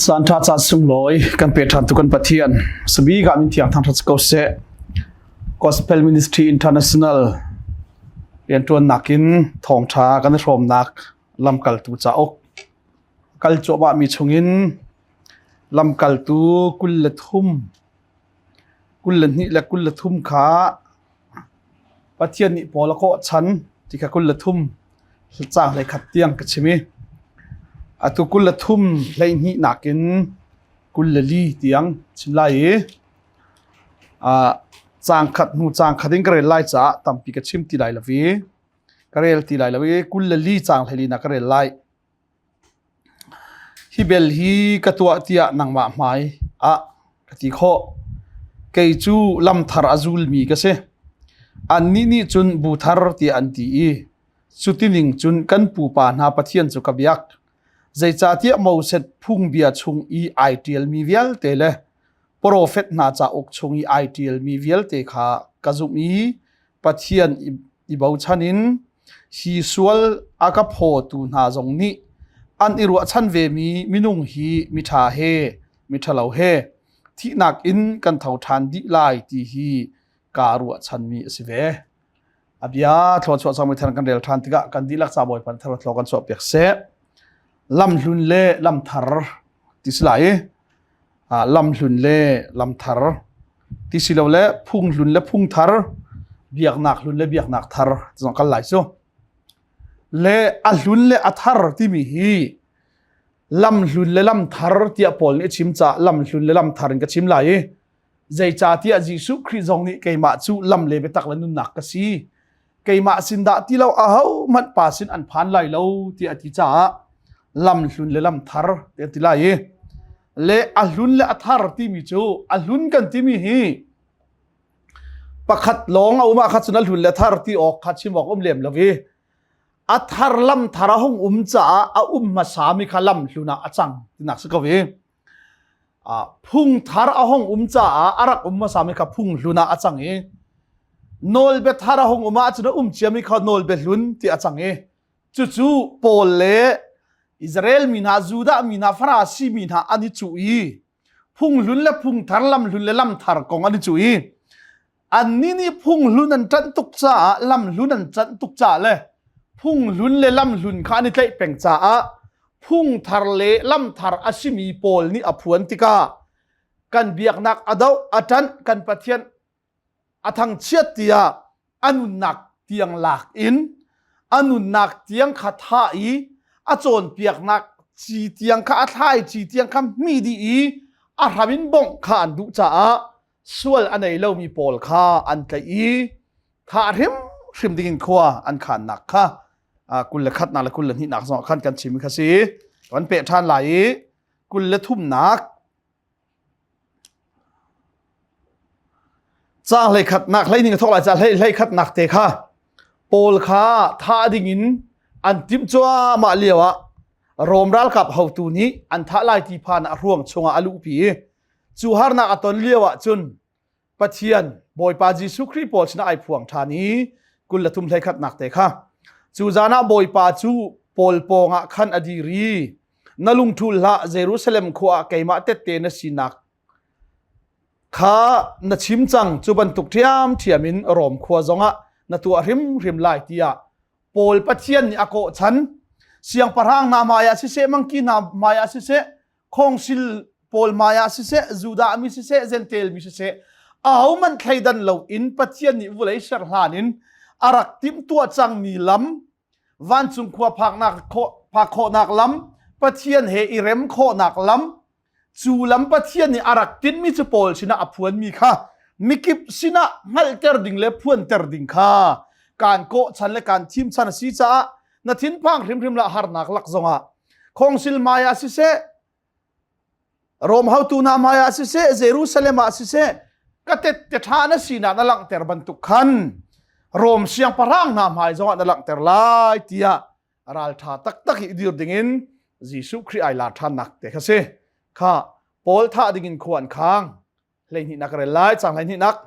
Caan ṭha caan sunglawi kan pe ṭhan tu kan Pathian sabi ka min thiang thang ṭhat ko seh. Gospel Ministry International rianṭuannak in thawngṭha kan i hrawmnak lamkaltu cauk kal cuahmah mi chungin lamkaltu 23 22 le 23 kha Pathian nih Paul a kawh chan ti kha 23 caang 21 tiang ka chim i atu 23 12 nakin 24 tiang chim lai i caang khat hnu caang khat in ka rel lai caah tampi ka chim ti lai lo i ka rel ti lai lo i 24 caang 14 na ka rel lai. Hi bel hi ka tuah tiah nangmah hmai ah ka ti khawh. Kei cu lam thar a zulmi ka si. Annih nih cun bu thar tiah an ti i cutining cun kan pupa hna Pathian cu ka biak. Zeicahtiah Moses phungbia chung i ai ṭialmi vialte le profet hna cauk chung i ai ṭialmi vialte kha ka zumh i Pathian i bochan in hi sual a ka phawtu hna zong nih an i ruahchan vemi minung hi miṭha he miṭhalo he thihnak in kan tho ṭhan dih lai ti hi kaa ruahchanmi a si ve. A bia thluachuah cangmi thar kan rel ṭhan tikah kan dihlak ca Bawipa thar thlaw kan chuah piak seh. Lamhlun le lamthar ti si lai i lamhlun le lamthar ti si lo le phunghlun le phungthar biaknak hlun le biaknak thar zong kal lai cu le a hlun le a thar timi hi lamhlun le lamthar tiah Paul nih a chim caah lamhlun le lamthar in ka chim lai i zeicahtiah Jesuh Khrih zong nih keimah cu lam le biatak le nunnak ka si keimah sin dah ti lo ahohmanh pa sin an phan lai lo tiah a ti caah lam hlun le lam thar ti an ti lai i le a hlun le a thar timi cu a hlun kan timi hi pakhat lawng a um ah kha cun a hlun le thar ti awk kha chim awk um lem lo i a thar lam thar a hung um caah a um hmasa mi kha lam hlun ah a cang tinak si ko i Phung thar a hung um caah a rak um hmasami kha phung hlun ah a cang i nawlbia thar a hung um ahcun a um ciami kha nawlbia hlun ti a cang i cucu Paul le Israel mi hna, Judah mi hna, Farasi mi hna an i cuh i phung hlun le phung thar, lam hlun le lam thar kong an i cuh i annih nih phung hlun an ṭanh tuk caah lam hlun an ṭanh tuk caah le phung hlun le lam hlun kha an i tlaih peng caah phung thar le lam thar a simi pawl nih a phuan tikah kan biaknak a doh a ṭanh kan Pathian a thangchiat tiah a nunnak tiang lak in a nunnak tiang kha thah i a cawnpiaknak ci tiang kha a thlai ci tiang kha hmi dih i a hram in bongh kha an duh caah sual a nei lomi pawl kha an tlaih i thah hrimhrim dingin khua an khannak kha 21nak le 22nak zong khan kan chim kha si kan peh ṭhan lai i 23nak caang hlei khatnak hlei ning thok lai ca hlei hlei khatnak te kha Paul kha thah dingin an timh cuahmah lio ah Rom ralkap hotu nih an thah lai ti phan a hruang chungah a luhpi i Cu harnak a ton lio ah cun Pathian Bawipa Jesuh Khrih pawl sinah ai phuang ṭhan i 23 hleikhatnak te kha cu zan ah Bawipa cu Paul pawngah khan a dir i na lungṭhul hlah Jerusalem khua ah keimah tette na sinak kha na chim cang cu bantuk ṭhiamṭhiam in Rom khua zongah na tuah hrimhrim lai tiah Paul Pathian nih a kawh chan siangpahrang hna hmaiah siseh mangki hna hmaiah siseh khawngsil pawl hmai ah siseh Judah mi siseh Jentail mi siseh ahohmanh thleidan loin Pathian nih vulei ser hlan in a rak timhtuah cangmi lam vancung khua phaknak phak khawhnak lam Pathian he i rem khawhnak lam cu lam Pathian nih a rak tinhmi cu Paul sinah a phuanmi kha mikip sinah hngalhter ding le phuanter ding kha kaan kawh chan le kaan thim chan a si caah na thinphang hrimhrim la harnak lak zongah khongsil hmai ah siseh Rom hotu hna hmai ah siseh Jerusalem ah siseh ka tette ṭha na sinak na langhter bantuk khan Rom siangpahrang hna hmai zongah na langhter lai tiah ralṭha taktak i dir dingin Jesuh Khrih ai lar ṭhannak te kha si kha Paul thah dingin khua an khang 12nak rel lai cang 12nak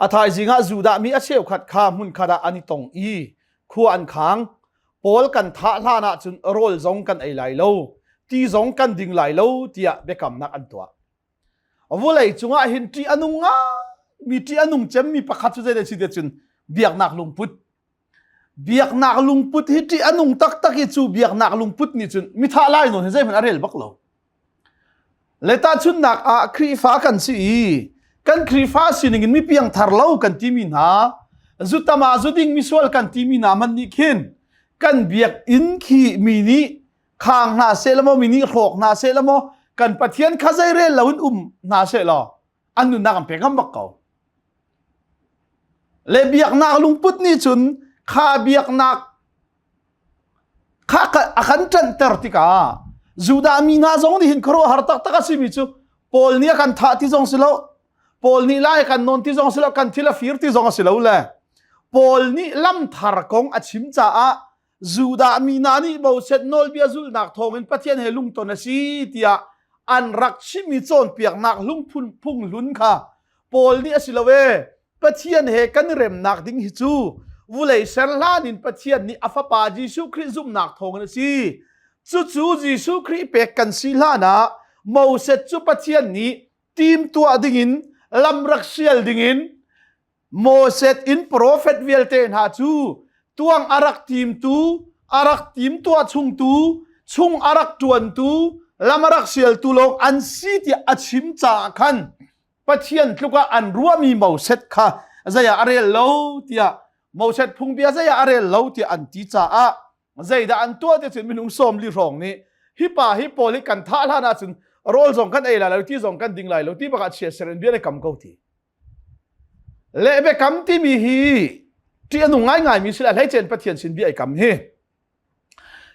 A thaizing ah Judah mi a cheukhat kha hmunkhat ah an i tong i khua an khang. Paul kan thah hlan ahcun rawl zong kan ei lai lo. Ti zong kan ding lai lo tiah biakamnak an tuah. Vulei cungah hin ṭih a nung mi ṭih a nung cemmi pakhat cu zeidah si cun biaknak lungput. Biaknak lungput hi ṭih a nung taktak i cu biaknak lungput nih cun mithah lai nawn hi zeihmanh a rel bak lo. Le tahchunhnak ah Khrihfa kan si i kan Khrihfa sining in mi piangthar lo kan timi hna, zutama zuding misual kan timi hna hmanh nih khin kan biakinn khi mi nih khang hna seh law mi nih hrawk hna seh law kan Pathian kha zei rel lo in um hna seh law an nunnak an pe ngam bak ko. Le biaknak lungput nih cun kha biaknak kha a kan ṭanhter tikah Judah mi hna zong nih hin khuaruahhar taktak a simi cu Paul nih a kan thah ti zong si lo Paul nih lai kan nawn ti zong si lo kan thil a fir ti zong a si lo le Paul nih lamthar kong a chim caah Judah mi hna nih Moses nawlbia zulhnak thawngin Pathian he lungton a si tiah an rak chimmi cawnpiaknak lungphun phung hlun kha Paul nih a si lo ee Pathian he kan i remnak ding hi cu vulei ser hlan in Pathian nih a fapa Jesuh Khrih zumhnak thawngin a si. Cucu Jesuh Khrih pek kan si hlan ah Moses cu Pathian nih timtuah dingin lam rak sial dingin Moses in profet vialte hna cu tuang a rak timtu, a rak timtuah chungtu, chung a rak ṭuantu, lam a rak sialtu lawng an si tiah a chim caah khan Pathian tluk ah an ruahmi Moses kha zei ah a rel lo tiah Moses phungbia zei ah a rel lo tiah an ti caah zeidah an tuah ti cun minung 40 hrawng nih hi pa hi pawl hi kan thah hlan ahcun rawl zong kan ei lai lo ti zong kan ding lai lo ti bakah chia ser in bia ne kam ko ti le biakam timi hi ṭih a nung ngaingaimi si le hleicen Pathian sin bia i kam hi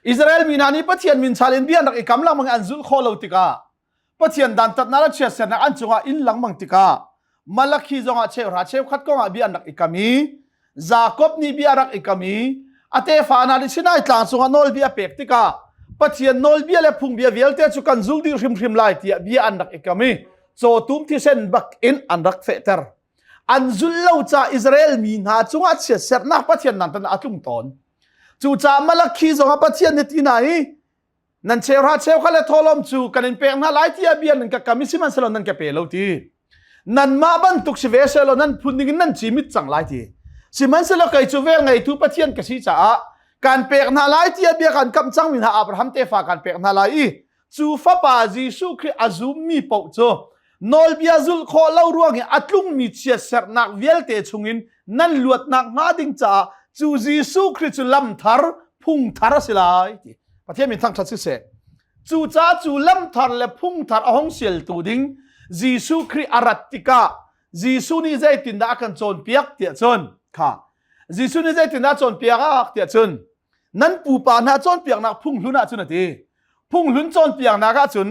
Israel mi hna nih Pathian min chal in bia an rak i kam lengmang i an zulh khawh lo tikah Pathian dantatnak le chiatsernak an cungah in lengmang tikah Malakhi zongah cheuhra cheukhat kongah bia an rak i kam i Jakob nih bia a rak i kam i a tefa hna nih Sinai tlang cungah nawlbia a pek tikah Pathian nawlbia le phungbia vialte cu kan zul dih hrimhrim lai tiah bia an rak i kam i cawtum thisen bak in an rak fehter. An zulh lo ca Israel mi hna cungah chiatsernak Pathian dantatnak a tlung tawn. Cucaah Malakhi zongah Pathian nih ti hna i nan cheuhra cheukhat le thawhlawm cu kan in pek hna lai tiah bia nan ka kam i sihmanhsehlaw nan ka pe lo ti nanmah bantuk si ve sehlaw nan phun ding in nan cimit cang lai ti sihmanhsehlaw kei cu vel ngeitu Pathian ka si caah kan pek hna lai tiah bia kan kamh cangmi hna Abraham tefa kan pek hna lai i cu fapa Jesuh Khrih a zummi paoh cu nawlbia zulh khawh lo ruang i a tlungmi chiatserhnak vialte chungin nan luatnak hnga ding caah cu Jesuh Khrih cu lam thar phung thar a si lai ti Pathian min thangṭhat siseh cucaah cu lam thar le phung thar a hong sialtu ding Jesuh Khrih a rat tikah Jesuh nih zeitindah a kan cawnpiak tiah cun kha Jesuh nih zeitindah a cawnpiak tiah cun nan pupa hna cawnpiaknak phunghlun ahcun a ti phunghlun cawnpiaknak ahcun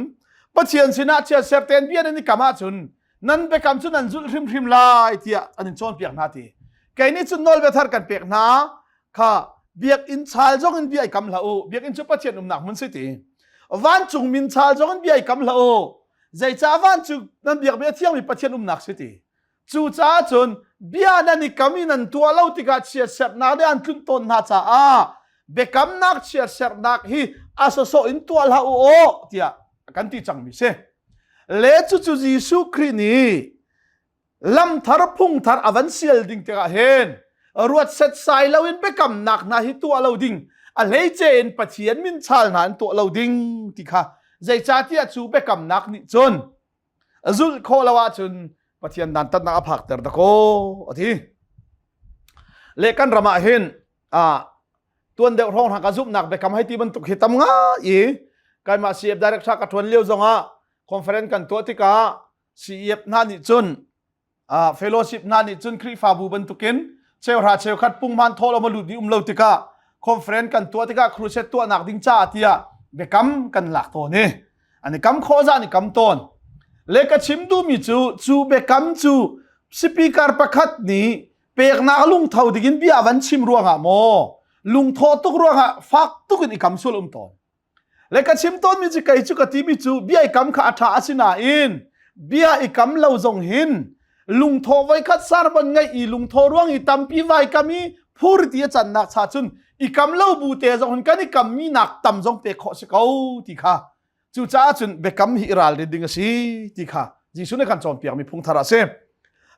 Pathian sinah chiatser tein bia nan i kam ahcun nan biakam cu nan zulh hrimhrim lai tiah an in cawnpiak hna ti kei nih cun nawlbia thar kan pek hna kha biakinn chal zong in bia i kam hlah u biakinn cu Pathian umnak hmun si ti vancung min chal zong in bia i kam hlah u zeicah vancung nan biakmi a thiangmi Pathian umnak si ti Cucaah cun bia nan i kam i nan tuah lo tikah chiatserhnak nih an tlunh tawn hna caah biakamnak chiatserhnak hi a sawsawh in tuah hlah u aw tiah a kan ti cangmi si. Le cucu Jesuh Khrih nih lamthar phungthar a van sial ding tikah hin ruat setsai loin biakamnak hna hi tuah lo ding a hleice in Pathian min chal hna in tuah lo ding ti kha zeicahtiah cu biakamnak nih cun zulh khawh lo ahcun Pathian dantatnak a phakter dakaw a ti le kan ram ah hin a tuan deuh hrawng hna ka zumhnak biakam hei ti bantuk hi tam nga i kaimah CF director ka tuan lio zongah conference kan tuah tikah CEF hna nih cun fellowship hna nih cun Khrihfabu bantukin cheuhra cheukhat punghman thawl a lut dih um lo tikah conference kan tuah tikah crusade tuahnak ding caah tiah biakam kan lak tawn i an i kam khawh zah an i kam tawn le ka chim duhmi cu cu biakam cu speaker pakhat nih peknak lungtho dingin bia van chim ruangah maw lungthawh tuk ruangah fak tuk in i kam sual um tawn Le ka chim tawnmi cu kei cu ka timi cu bia i kam kha a ṭha a si nain bia i kam lo zong hin lungthawh voikhat sermon ngeih i lungthawh ruang i tampi vai kam i phur ti a cannak cha cun i kam lo bu te zong hin kan i kammi nak tam zong pek khawh si ko ti kha. Cucaah cun biakam hi i ralrin ding a si ti kha Jesuh nih kan cawnpiakmi phung thar a si.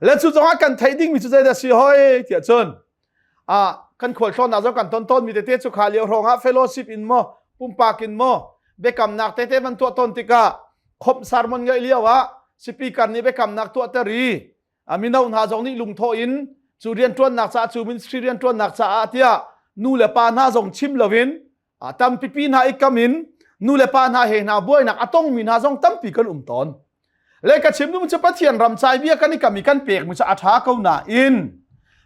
Le cu zongah kan theih dingmi cu zeidah si hoi tiah cun ah kan khualtlawnnak zong kan ton tawnmi tete cu kha lio hrawng ah fellowship in maw pumpak in maw biakamnak tete van tuah tawn tikah khomh sermon ngaih lio ah speaker nih biakamnak tuahter i mino hna zong nih lungthawh in cu rianṭuannak caah cu ministry rianṭuannak caah tiah nu le pa hna zong chim loin tampipi hna i kam in nu le pa hna he hna buainak a tongmi hna zong tampi kan um tawn. Le ka chim duhmi cu Pathian ram cai bia kan i kam i kan pekmi cu a ṭha ko nain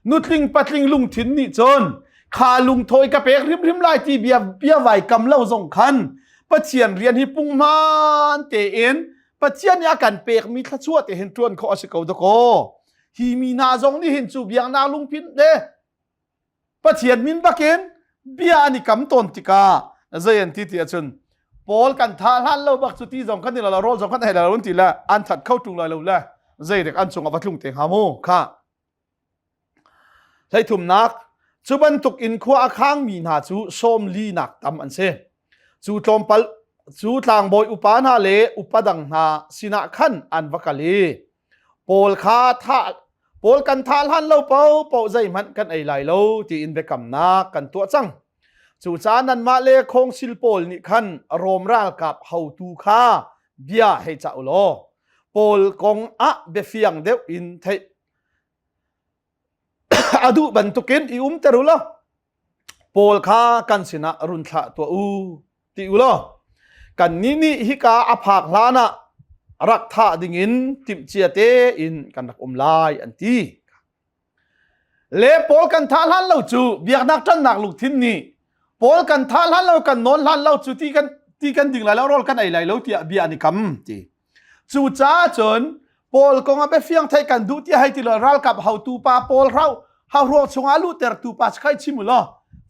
nutling patling lungthin nih cun kha lungthawi ka pek hrimhrim lai ti bia bia vai kam lo zong khan Pathian rian hi punghman tein Pathian nih a kan pekmi thluachuah te hin ṭuan khawh a si ko dakaw. Hi mi hna zong nih hin cu biaknak lungphin le Pathian min bakin bia an i kam tawn tikah zei an ti ti ahcun Paul kan thah hlan lo bak cu ti zong kan i lo rawl zong kan ei lo ti le an that kho ṭung lai lo le zeidek an cungah va tlung te hnga mu kha Hleithumnak, cu bantuk in khua a khangmi hna cu sawm li nak tam an si. Cu tlawmpal cu tlangbawi upa hna le upa dang hna sinah khan an va kal i Paul kha thah Paul kan thah hlan lo paohpaoh zeihmanh kan ei lai lo tiin biakamnak kan tuah cang. Cucaah nanmah le khawngsil pawl nih khan Rom ralkap hotu kha bia hei cah u law Paul kong ah biafiang deuh in theih a duh bantukin i umter u law Paul kha kan sinah run thlah tuah u ti u law kannih nih hika a phak hlan ah rak thah dingin timhcia tein kan rak um lai an ti. Le Paul kan thah hlan lo cu biaknak ṭannak lungthin nih Paul kan thah hlan lo kan nawn hlan lo cu ti kan ti kan ding lai lo rawl kan ei lai lo tiah bia an i kam ti. Cucaah cun Paul kong ah biafiang theih kan duh tiah hei ti lo ralkap hotu pa Paul hrau hauhruang chungah luhtertu pa khai chim u law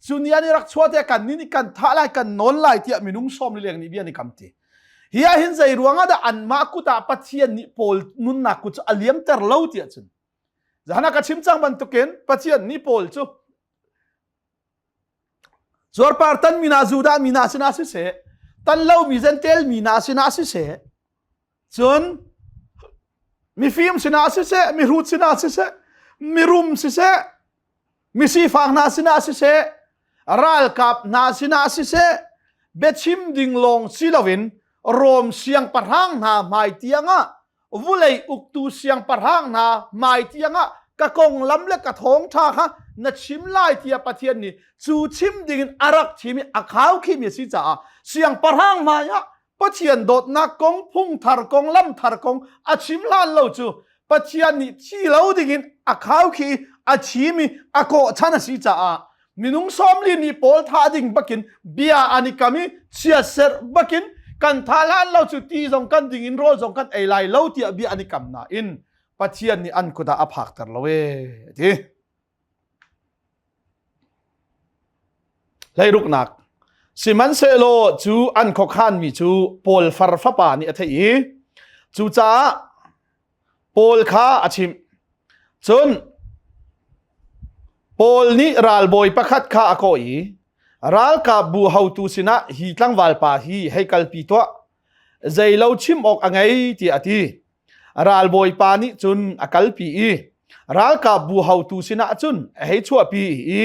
cu ni an i rak chuah tiah kan nih kan thah lai kan nawn lai tiah minung sawm li leng nih bia an i kam ti. Hi ah hin zei ruang ah dah anmah kut ah Pathian nih Paul nunnak kut cu a liamter lo tiah cun Zahana ka chim cang bantukin Pathian nih Paul cu Cuarpar tan mi hna Judah mi hna sinah siseh, tan lomi Jentail mi hna sinah siseh, cun mifim sinah siseh, mihrut sinah siseh, mirum siseh, misifak hna sinah siseh, ralkap hna sinah siseh, biachim ding lawng si loin Rom siangpahrang hna hmai tiangah vulei uktu siangpahrang hna hmai tiangah ka konglam le ka thawngṭha kha na chim lai tiah Pathian nih cu chim dingin a rak thim i a khau khimi a si caah siangpahrang hmaiah Pathian dawtnak kong phungthar kong lamthar kong a chim hlan lo cu Pathian nih thi lo dingin a khau khi a thim i a kawh chan a si caah minung sawmli nih Paul thah ding bakin bia an i kam i chiatserh bakin kan thah hlan lo cu ti zong kan ding in rawl zong kan ei lai lo tiah bia an i kam nain Pathian nih an kut ah a phakter lo ee ti. Hleiruknak Sihmanhsehlaw cu an khuakhanmi cu Paul far fapa nih a theih i cucaah Paul kha a chimh. Cun Paul nih ralbawi pakhat kha a kawh i ralkapbu hotu sinah hi tlangval pa hi hei kalpi tuah, zeilo chim awk a ngei tiah a ti. Ralbawi pa nih cun a kalpi i ralkapbu hotu sinah cun a hei chuahpi i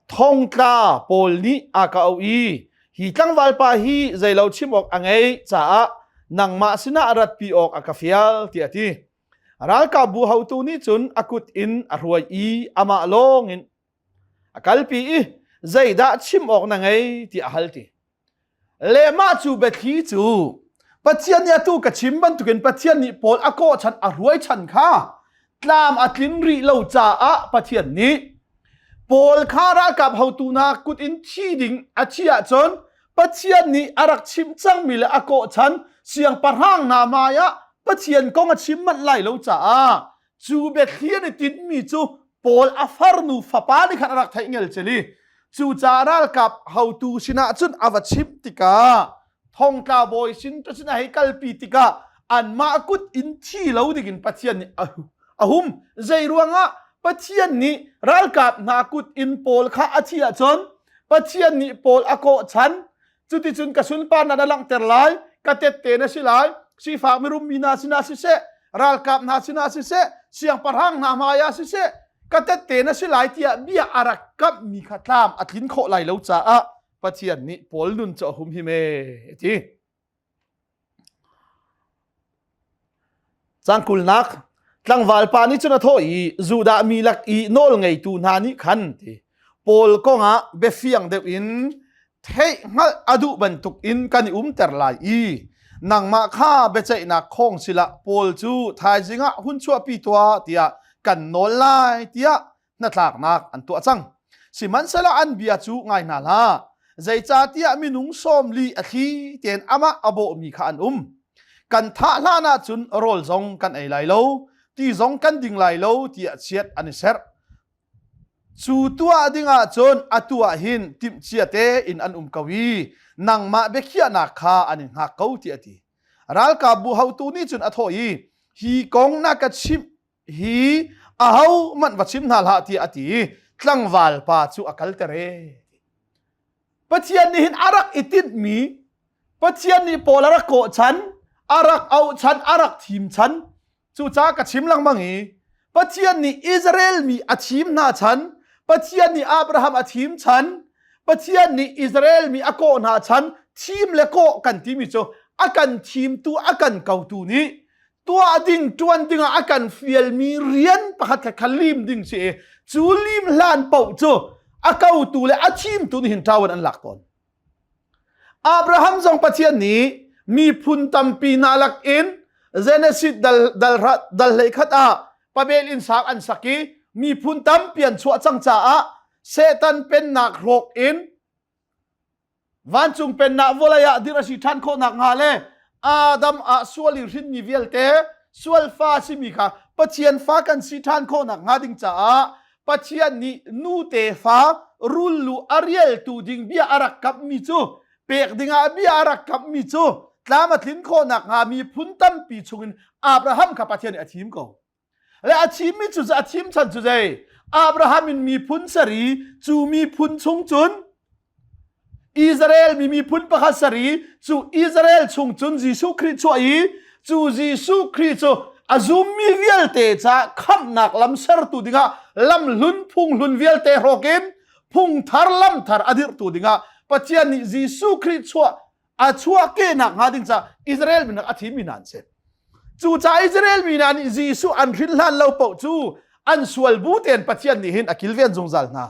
thongtla pawl nih a ka auh i hi tlangval pa hi zeilo chim awk a ngeih caah nangmah sinah ratpi awk a ka fial tiah a ti. Ralkapbu hotu nih cun a kut in a hruai i amah lawng in a kalpi i zeidah chim awk na ngei tiah a hal ti. Le mah cu biathli cu Pathian nih atu ka chim bantukin Pathian nih Paul a kawh chan a hruai chan kha tlam a tlin rih lo caah Pathian nih Paul kha ralkap hotu hna kut in thi ding a thi ahcun Pathian nih a rak chimh cangmi le a kawh chan siangpahrang hna hmai ah Pathian kong a chim manh lai lo caah cu biathli an i tinhmi cu Paul a farnu fapa nih khan a rak theih ngelcel i cucaah ralkap hotu sinah cun a va chimh tikah thongtla bawi sin tu sin a hei kalpi tikah anmah kut in thi lo dingin Pathian nih a hum zei ruangah Pathian nih ralkap hna kut in Paul kha a thi ahcun Pathian nih Paul a kawh chan cuticun ka sunparnak na langhter lai. Ka tette na si lai. Sifak mirum mi hna sinah siseh, ralkap hna sinah siseh, siangpahrang hna hmai ah siseh, ka tette na si lai tiah bia a rak kamhmi kha tlam a tlin khawh lai lo caah Pathian nih Paul nun cu a humhim ee ti. Cang kulnak tlangval pa nih cun a thawh i Judah mi lak i nawl ngeitu hna nih khan ti Paul kongah biafiang deuh in theih hngalh a duh bantuk in kan i umter lai i nangmah kha biaceihnak khong silah Paul cu thaizing ah hun chuahpi tuah tiah kan nawl lai tiah hnatlaknak an tuah cang. Sihmanhsehlaw an bia cu ngai hna hlah. Zeicahtiah minung 40 a thli tein amah a bawhmi kha an um. Kan thah hlan ahcun rawl zong kan ei lai lo, ti zong kan ding lai lo tiah chiat an i serh. Cu tuah ding ahcun atu ah hin timhcia tein an um ko i nangmah biakhiahnak kha an in hngak ko tiah a ti. Ralkapbu haotu nih cun a thawh i, Hi kong na ka chimh hi aho manh va chim hna hlah tiah a ti i tlangval pa cu a kalter e. Pathian nih hin a rak i tinhmi Pathian nih Paul a rak kawh chan a rak auh chan a rak thim chan cucaah ka chim lengmang i Pathian nih Israel mi a thim hna chan Pathian nih Abraham a thim chan Pathian nih Israel mi a kawh hna chan thim le kawh kan timi cu a kan thimtu a kan kotu nih tuah ding tuan ding ah a kan fialmi rian pakhat kha kha lim ding si i cu lim hlan paoh cu a kotu le a thimtu nih hin ṭawan an lak tawn. Abraham zong Pathian nih miphun tampi hna lak in Genesis dal dal dal hlei khat ah Babel inn sang an sak i miphun tampi an chuah cang caah Satan pennak hrawk in Vancung pennak vawlei ah dirh a si ṭhan khawh nakhnga le Adam ah sual i hrinmi vialte sual fa simi kha Pathian fa kan si ṭhan khawh nakhnga ding caah Pathian nih nu tefa rul lu a rialtu ding bia a rak kamhmi cu pek dingah bia a rak kamhmi cu tlam a tlin khawh nakhnga miphun tampi chungin Abraham kha Pathian nih a thim ko. Le a thimmi cu a thim chan cu zei? Abraham in miphun sari cu miphun chung cun Israel mi miphun pakhat sari cu Israel chung cun Jesuh Khrih chuah i cu Jesuh Khrih cu a zummi vialte ca khamhnak lam sertu dingah lam hlun phung hlun vialte hrawk in phung thar lam thar a dirhtu dingah Pathian nih Jesuh Khrih chuah a chuahkehnak hnga ding caah Israel mi a thimmi hna an si. Cucaah Israel mi hna nih Jesuh an hrin hlan lo paoh cu an sual bu tein Pathian nih hin a kilven zungzal hna.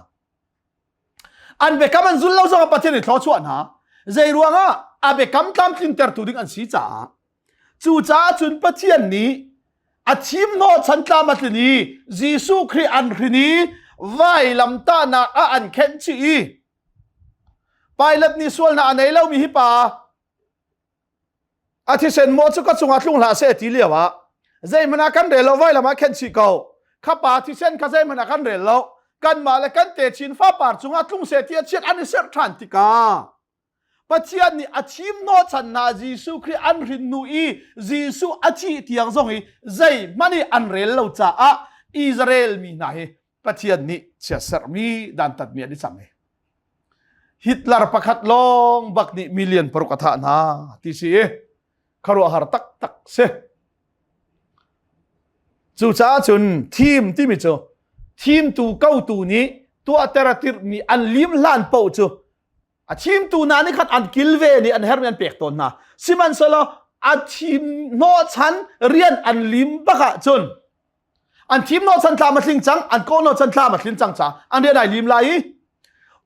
An biakam an zul lo zongah Pathian nih thluachuah hna. Zei ruangah a biakam tlamtlintertu ding an si caah. Cucaah cun Pathian nih a thim hnawh chan tlam a tlin i Jesuh Khrih an hrin i vailamtahnak ah an khenh chih i Pilate nih sualnak a nei lomi hi pa a thisen maw cu ka cungah tlung hlah seh ti lio ah zeihmanh ah kan rel lo vailam ah khenh chih ko kha pa thisen kha zeihmanh ah kan rel lo kanmah le kan techin fapar cungah tlung seh ti a chiat an i serh ṭhan tikah Pathian nih a thim hnawhchan hna Jesuh Khrih an hrin hnu i Jesuh a thih tiang zong hi zeihmanh i an rel lo caah Israel mi hna hi Pathian nih chiatserhmi dantatmi an i cang i Hitler pakhat lawng bak nih million paruk a thah hna ti si i khuaruahhar taktak si. Cucaah cun thim timi cu thimtu kotu nih tuahter a tirhmi an lim hlan paoh cu a thimtu hna nih khan an kilven i an herhmi an pek tawn hna. Sihmanhsehlaw a thim hnawhchan rian an lim bak ahcun an thim hnawhchan tlam a tling cang an kawh hnawhchan tlam a tlin cang caah an rian ai lim lai i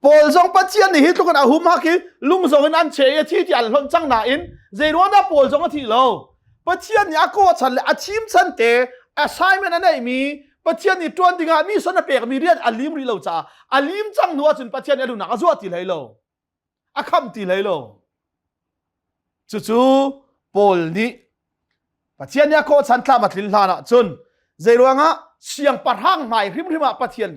Paul zong Pathian nih hi tluk in a humhak i lung zong in an che i a thi ti an hlonh cang nain zei ruang dah Paul zong a thi lo Pathian nih a kawhchan le a thim chan te assignment a neihmi Pathian nih ṭuan dingah mi son a pekmi rian a lim rih lo caah a lim cang hnu ahcun Pathian nih a duhnak a zuah ti hlei lo a kham ti hlei lo cucu Paul nih Pathian nih a kawhchan tlam a tlin hlan ah cun zei ruangah siangpahrang hmai hrimhrim ah Pathian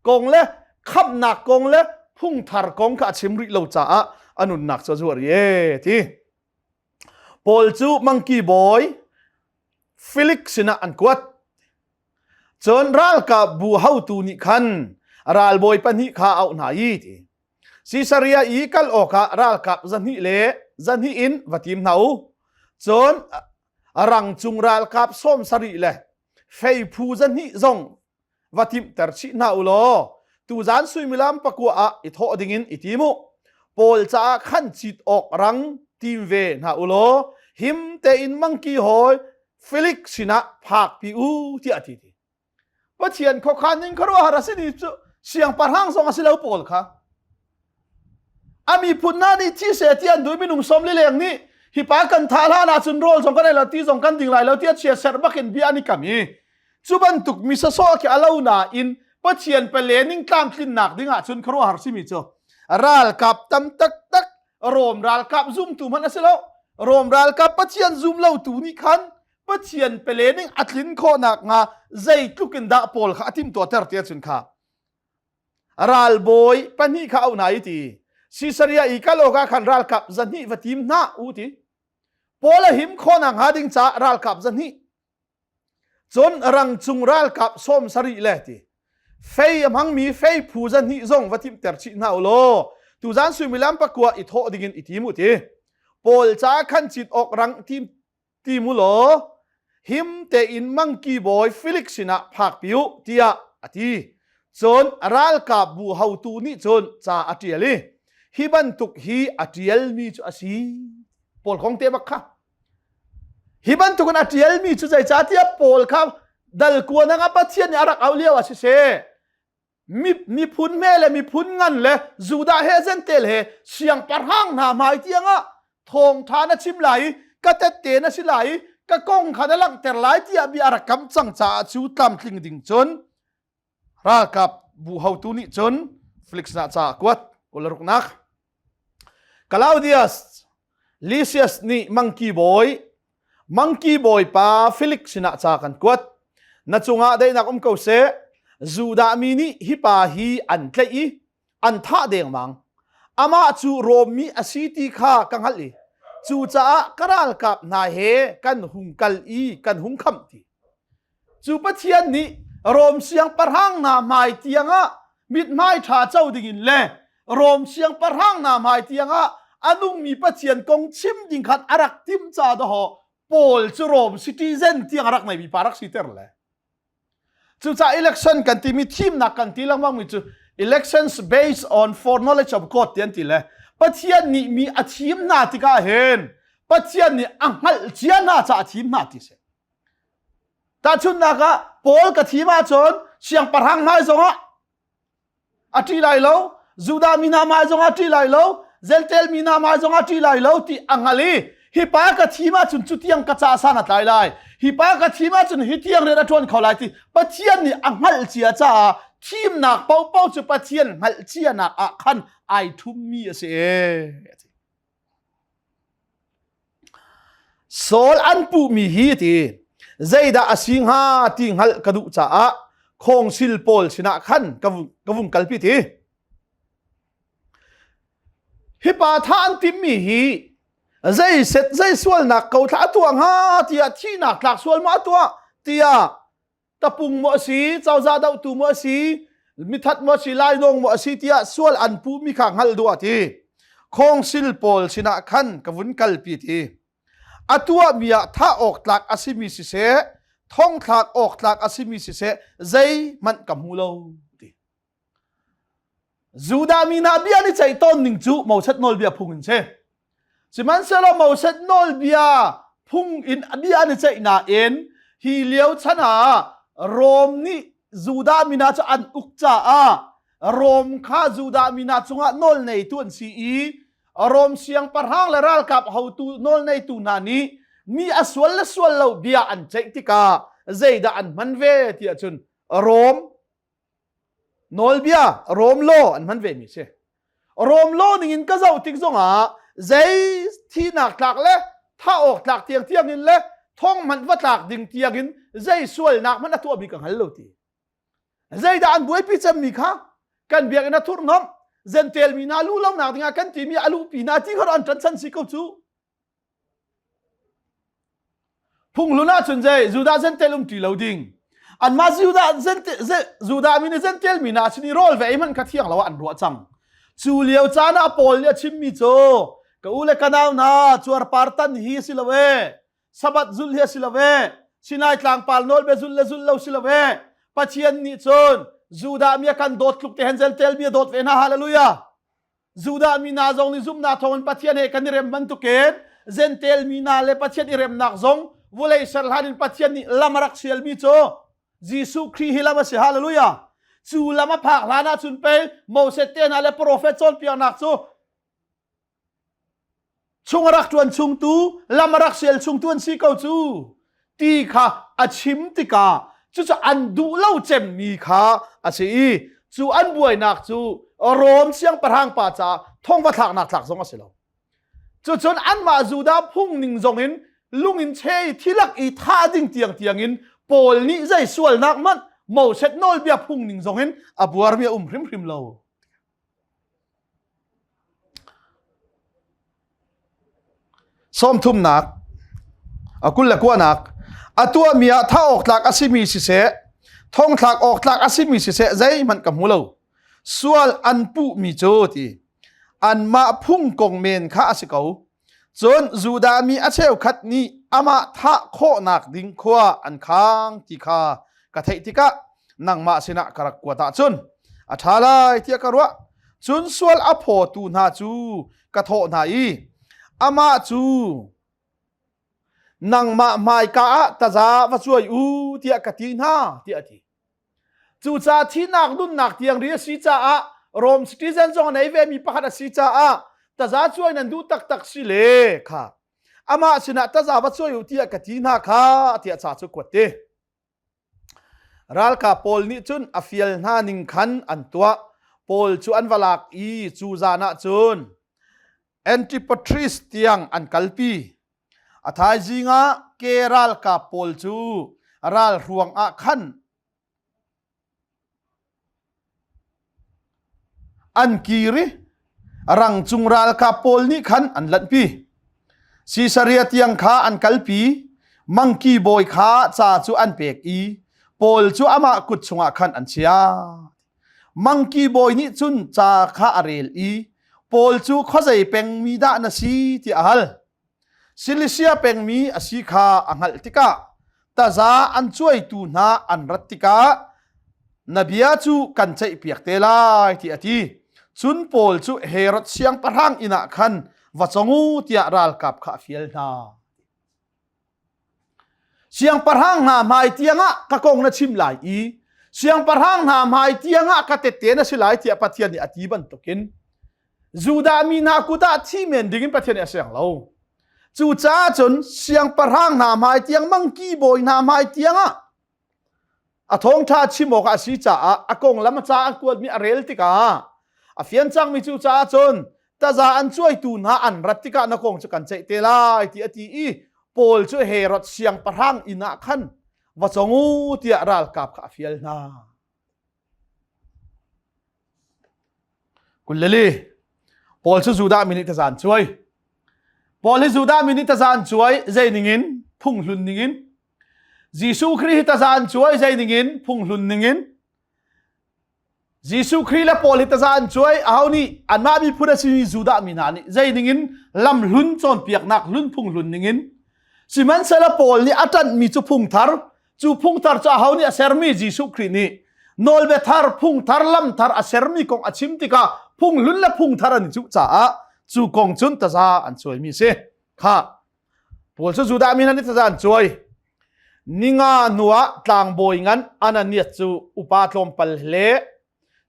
kong le khamhnak kong le phungthar kong kha a chim rih lo caah a nunnak cu a zuar i e ti Paul cu mangki bawi Felix sinah an kuat cun ralkapbu haotu nih khan ralbawi pahnih kha a auh hna i ti Sisaria i kal awkah ralkap 200 le 200 in va tim hna u. Cun rangcung ralkap 70 le feiphu 200 zong va timhter chih hna u law tuzan suimilam pakua ah i thawh dingin i tim u. Paul caah khan cit awk rang tim ve hna u law him tein mangki hawi Felix sinah phakpi u tiah a ti. Pathian khuakhan ning khuaruahhar a si ni cu siangpahrang zong a si lo pawl kha. A miphun hna nih thi seh ti an duh minung som li leng nih hi pa kan thah hlan ahcun rawl zong kan ei lo ti zong kan ding lai lo tiah chia serh bakin bia an i kam i cu bantuk mi sasawh khi a lo nain Pathian pale ning tlamtlinnak ding ahcun khuaruahhar simi cu ralkap tam taktak Rom ralkap zumtu hmanh a si lo Rom ralkap Pathian zum lo tu nih khan Pathian pele ning a tlin khawhnak hnga zeitluk in dah Paul kha a timhtuahter ti ahcun kha ralbawi pahnih kha auh hna i ti Sisaria i kal awkah khan ralkap 200 va tim hna u ti Paul a him khawhnak hnga ding caah ralkap 200 cun rangcung ralkap 70 le ti fei a hmangmi fei phu 200 zong va timhter chih hna u law tuzan suimilam pakua i thawh dingin i tim u ti Paul ca khan cit awk rang tim ti mu law him tein mangki bawi Felix sinah phakpi u tiah a ti. Cun ralkapbu hotu nih cun ca a ṭial i hi bantuk hi a ṭialmi cu a si. Paul kong te bak kha. Hi bantukin a ṭialmi cu zeicahtiah Paul kha dal kuanang ah Pathian nih a rak auh lio ah siseh miphun hme le miphun ngan le Judah he Jentail he siangpahrang hna hmai tiangah thawngṭha na chim lai i ka tette na si lai i ka kong kha na langhter lai tiah bia a rak kam cang caah cu tlamtling ding cun ralkap bu hotu nih cun Felix na ca a kuat kularuknak Claudius Lysias nih mangki bawi mangki bawipa Felix sinah ca kan kuat. Na cungah daihnak um ko seh. Judah mi nih hi pa hi an tlaih i an thah dengmang. Amah cu Rom mi a si ti kha ka hngalh i cucaah ka ralkap hna he kan hung kal i kan hung khamh ti. Cu Pathian nih Rom siangpahrang hna hmai tiangah mithmai ṭha co dingin le Rom siangpahrang hna hmai tiangah a nungmi Pathian kong chim ding khan a rak timh ca dawh Paul cu Rom citizen tiang a rak neimi pa rak siter le. Cucaah election kan timi thimnak kan ti lengmang mi cu elections based on foreknowledge of God ti an ti le Pathian nih mi a thim hna tikah hin Pathian nih a hngalh cia hna caah a thim hna ti si. Tahchunhnak ah Paul ka thim ahcun siangpahrang hmai zongah a ṭih lai lo, Judah mi hna hmai zongah a ṭih lai lo, Jentail mi hna hmai zongah a ṭih lai lo ti a hngal i hi pa ka thim ahcun cu tiang ka ca san a tlai lai, hi pa ka thim ahcun hi tiang rian a ṭuan kho lai ti Pathian nih a hngalh cia caah thimnak paohpaoh cu Pathian hngalh cianak ah khan ai ṭhummi a si. Saul an puhmi hi ti zeidah a si hnga ti hngalh ka duh caah khawngsil pawl sinah khan ka vung kalpi ti. Hi pa thah an timmi hi zei set zei sualnak ko thla a tuah hnga tiah thihnak tlak sual maw a tuah tiah tapung maw a si cozah dohtu maw a si mithat maw a si lainawng maw a si tiah sual an puhmi kha hngalh duh a ti khawngsil pawl sinah khan ka vun kalpi ti a tuahmi ah thah awk tlak a simi siseh thongthlak awk tlak a simi siseh zeihmanh ka hmu lo ti Judah mi hna bia an i ceih tawn ning cu Moses nawlbia phung in si. Sihmanhsehlaw Moses nawlbia phung in bia an i ceih nain hi lio chan ah Rom nih Judah mi hna cu an uk caah Rom kha Judah mi hna cungah nawl neitu an si i Rom siangpahrang le ralkap hotu nawl neitu hna nih mi a sual le sual lo bia an ceih tikah zeidah an hman ve ti ahcun Rom Nawlbia Rom law an hman ve mi si. Rom law ning in ka zoh tik zongah zei thihnak tlak le thah awk tlak tiang tiang in le thong hmanh va tlak ding tiang in zei sualnak hmanh a tuahmi ka hngal lo ti. Zeidah an buaipi cemmi kha kan biakinn a thurhnomh Jentail mi hna luh lonak dingah kan timi a luhpi hna ti kha an ṭan chan si ko cu. Phunghlun ahcun zei Judah Jentail um ti lo ding. Anmah Judah Judah mi nih Jentail mi hna sin i rawl ve ei hmanh kha thiang lo ah an ruah cang. Cu lio caan ah Paul nih a chimmi cu Ka u le ka nau hna cuarpar tan hi si lo e. Sabbath zulh hi a si lo e. Sinai tlangpal nawl be zulh le zulh lo si lo e. Pathian nih cun Judah mi a kan dawt tluk te hen tel mi a dawt ve hna hallelujah. Judah mi hna zong nih zumhnak thawngin Pathian he kan i rem bantukin Jentail mi hna le Pathian i remnak zong vulei ser hlan in Pathian nih lam a rak sialmi cu Jesuh Khrih hi lam a si hallelujah cu lam a phak hlan ah cun pei Moses te hna le profet cawnpiaknak cu chung a rak ṭuan chungtu lam a rak sial chungtu an si ko cu ti kha a chim tikah cucu an duh lo cemmi kha a si i cu an buainak cu Rom siangpahrang pa caah thong va thlaknak tlak zong a si lo. Cucun anmah Judah phung ning zong in lung in che i thilak i thah ding tiang tiang in Paul nih zei sualnak hmanh Moses nawlbia phung ning zong in a buarmi a um hrimhrim lo. Sawmthumnak, a 20 le kuanak, a tuahmi ah thah awk tlak a simi siseh, thongthlak awk tlak a simi siseh zeihmanh ka hmu lo. Sual an puhmi cu ti anmah phung kong men kha a si ko. Cun Judah mi a cheukhat nih amah thah khawhnak ding khua an khang ti kha ka theih tikah nangmah sinah ka rak kuat ahcun a ṭha lai tiah ka ruah. Cun sual a phawtu hna cu ka thawh hna i amah cu nangmah hmaika ah taza va cuai u tiah ka ti hna tiah a ti. Cucaah thihnak nunnak tiang ri a si caah Rome citizen zong a nei ve mi pakhat a si caah taza cuai nan duh taktak si le kha amah sinah taza va cuai u tiah ka ti hna kha tiah ca cu kuat te. Ralkap pawl nih cun a fial hna ning khan an tuah. Paul cu an va lak i cu zan ah cun Antipatris tiang an kalpi. A thaizing ah ke ralkap pawl cu ralhruang ah khan an kir i rangcung ralkap pawl nih khan an lanhpi. Sisaria tiang kha an kalpi. Mangki bawi kha ca cu an pek i Paul cu amah kut chungah khan an chiah. Mangki bawi nih cun ca kha a rel i Paul cu khuazei pengmi dah na si tiah a hal. Silisia pengmi a si kha a hngalh tikah taza an cuaitu hna an rat tikah na bia cu kan ceihpiak te lai tiah a ti. Cun Paul cu Herod siangpahrang inn ah khan va cong u tiah ralkap kha a fial hna. Siangpahrang hna hmai tiangah ka kong na chim lai i siangpahrang hna hmai tiangah ka tette na si lai tiah Pathian nih a ti bantukin Judah mi hna kut ah thi men dingin Pathian nih a siang lo. Cucaah cun siangpahrang hna hmai tiang mangki bawi hna hmai tiangah a thawngṭha chim awk a si caah a konglam a ca an kuatmi a rel tikah a fian cangmi cu caah cun taza an cuaitu hna an rat tikah na kong cu kan ceih te lai ti a ti i Paul cu Herod siangpahrang inn ah khan va cong u tiah ralkap kha a fial hna. Kulleli Paul cu Judah mi nih taza an cuai. Paul hi Judah mi nih taza an cuai zei ningin phunghlun ningin Jesuh Khrih hi taza an cuai zei ningin phunghlun ningin Jesuh Khrih le Paul hi taza an cuai aho nih anmah miphun a simi Judah mi hna nih zei ningin lamhlun cawnpiaknak hlun phunghlun ningin sihmanhsehlaw Paul nih a ṭanhmi cu phungthar cu phungthar cu aho nih a sermi Jesuh Khrih nih nawlbia thar phungthar lamthar a sermi kong a chim tikah phunghlun le phungthar an i cuh caah cu kong cun taza an cuaimi a si kha Paul cu Judah mi hna nih taza an cuai. Ninga hnuah tlangbawi ngan Ananias cu upa tlawmpal le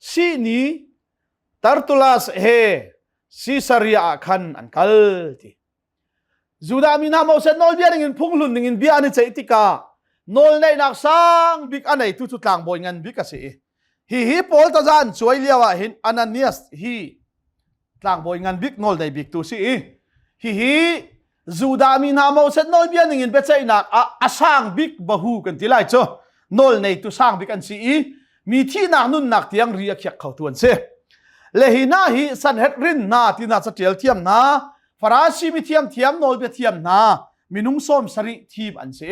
sihni Tertullus he Caesarea ah khan an kal ti. Judah mi hna Moses nawlbia ningin phunghlun ningin bia an i ceih tikah nawlneihnak sang bik a neitu cu tlangbawi ngan bik a si i hihi Paul taza an cuai lio ah hin Ananias hi tlangbawi ngan bik nawlnei bik tu si i hihi Judah mi hna Moses nawlbia ningin biaceihnak ah a sang bik bahu kan ti lai cu nawlneitu sang bik an si i mi thihnak nunnak tiang ri a khiak khotu an si le hi hna hi Sanhedrin hna tina catial thiam hna Farasi mi thiam thiam nawlbia thiam hna minung 70 thim an si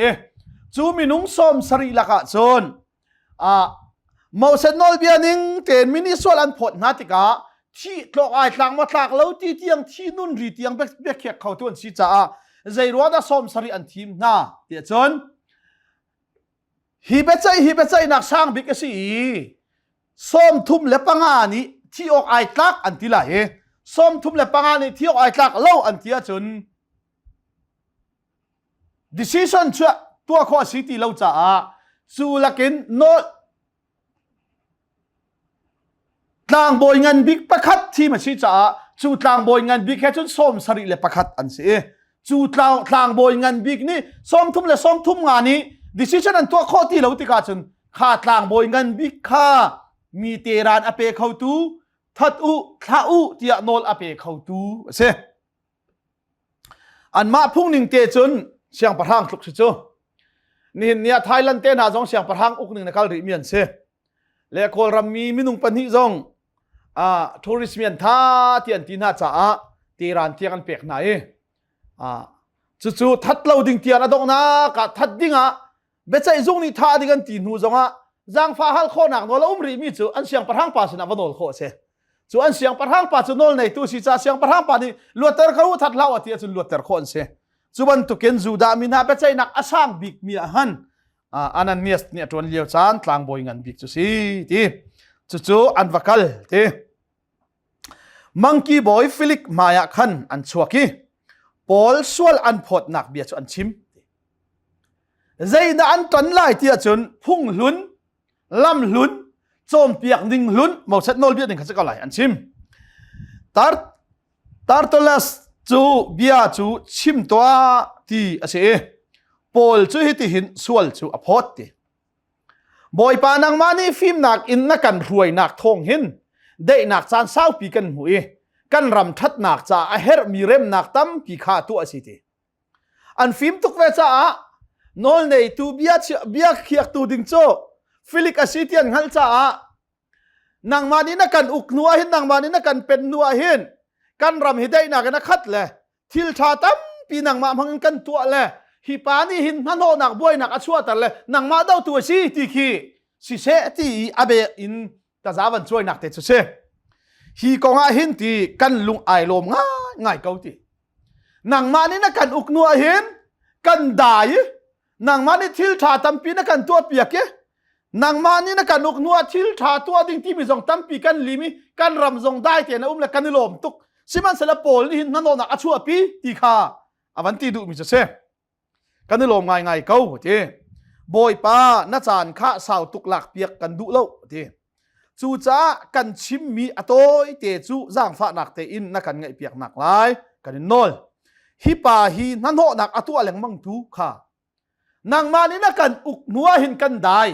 cu minung 70 lakah cun Moses nawlbia ning tein mini sual an phawt hna tikah. thi tlok ai tlang ma tlak lo ti tiang thi nun ri tiang biakhiak kho tu an si caah zei ruang dah sawm sarih an thim hna tiah cun hi biaceih hi biaceihnak sang bik a si i 35 nih thi awk ai tlak an ti lai i 35 nih thi awk ai tlak lo an ti ahcun decision chuah tuah khawh a si ti lo caah cu lakin nawl Tlangbawi ngan bik pakhat thim a si caah cu tlangbawi ngan bik he cun 71 an si i cu tlangbawi ngan bik nih 33 nih decision an tuah khawh ti lo tikah cun kha tlangbawi ngan bik kha mi teran a pe khotu that u thlah u tiah nawl a pe khotu a si. Anmah phungning te cun siangpahrang tluk si cu. Nihin ni ah Thailand te hna zong siangpahrang ukning na kal rihmi an si. Le Kawlram mi minung pahnih zong uh, tourist mi an tha ti an ti hna caah teran tiang an pek hna i uh, cucu that lo ding tiang a donghnak ah that ding ah biaceih zung nih thah ding an ti hnu zongah zaangfah hal khawhnak nawl a um rihmi cu an siangpahrang pa sinah va nawl khawh a si cu an siangpahrang pa cu nawl neitu si caah siangpahrang pa nih luatter ko that hlah a ti ahcun luatter khawh an si cu bantukin Judah mi hna biaceihnak a sang bikmi ah han Ananias nih a ṭuan lio caan tlangbawi ngan bik cu si ti cucu an va kal ti Mangki bawi Filik hmaiah khan an chuak i Paul sual an phawtnak bia cu an chim. Zeidah an ton lai ti ahcun phung hlun, lam hlun, cawnpiak ning hlun, Moses nawlbia ning kha si ko lai an chim. Tar Tertullus cu bia cu chim tuah ti a si i Paul cu hitihin sual cu a phawt ti. Bawipa nangmah nih fimnak in na kan hruainak thawng hin daihnak caan saupi kan hmu i kan ram ṭhatnak caah a herhmi remnak tampi kha tuah a si ti. An fim tuk ve caah nawlneitu bia bia khiaktu ding cu Filik a si ti an hngalh caah nangmah nih na kan uk hnu ah hin nangmah nih na kan pen hnu ah hin kan ram hi daihnak in a khat le thil ṭha tampi nangmah hmang in kan tuah le hi pa nih hin hnahnawhnak buainak a chuahter le nangmah dotu a si ti khi siseh ti i a bek in taza van cuainak te cu si hi kong ah hin ti kan lung ai lawm ngai ngai ko ti nangmah nih na kan uk nu ah hin kan dai i nangmah nih thil ṭha tampi na kan tuah piak i nangmah nih na kan uk hnu ah thil ṭha tuah ding timi zong tampi kan lim i kan ram zong dai tein a um le kan i lawm tuk sihmanhsehlaw Paul nih hin hnahnawhnak a chuahpi ti kha a van ti duhmi cu si kan i lawm ngaingai ko ti Bawipa na caan kha sau tuk lak piak kan duh lo ti Cucaah kan chimmi a tawite cu zaangfahnak tein na kan ngaihpiak nak lai kan in nawl. Hi pa hi hnahnawhnak a tuah lengmang tu kha nangmah nih na kan uk hnu ah hin kan dai.